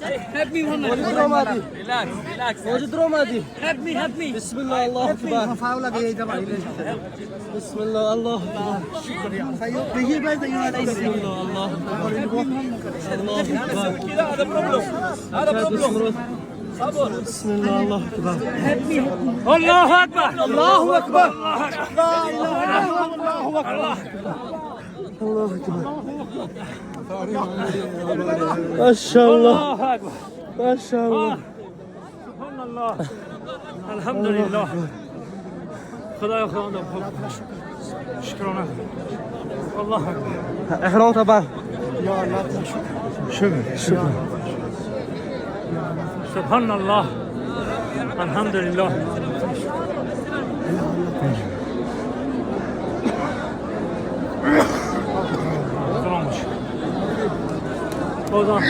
Help me, Muhammad. Relax, relax. Help me, help me. بسم الله الله اكبر. بسم الله الله اكبر. بسم الله الله اكبر. الله اكبر. كده هذا problem، هذا problem. صبر. بسم الله الله اكبر. Help me, help me. الله أكبر. الله اكبر. لا اله الا الله. الله اكبر. الله اكبر. ما شاء الله. الله أكبر. ما شاء الله. سبحان الله. الحمد لله. خدایا خداوند شکرانه. الله أكبر. احرام طبعا. شكرا شكرا. سبحان الله. الحمد لله. سلام باشه. بازم.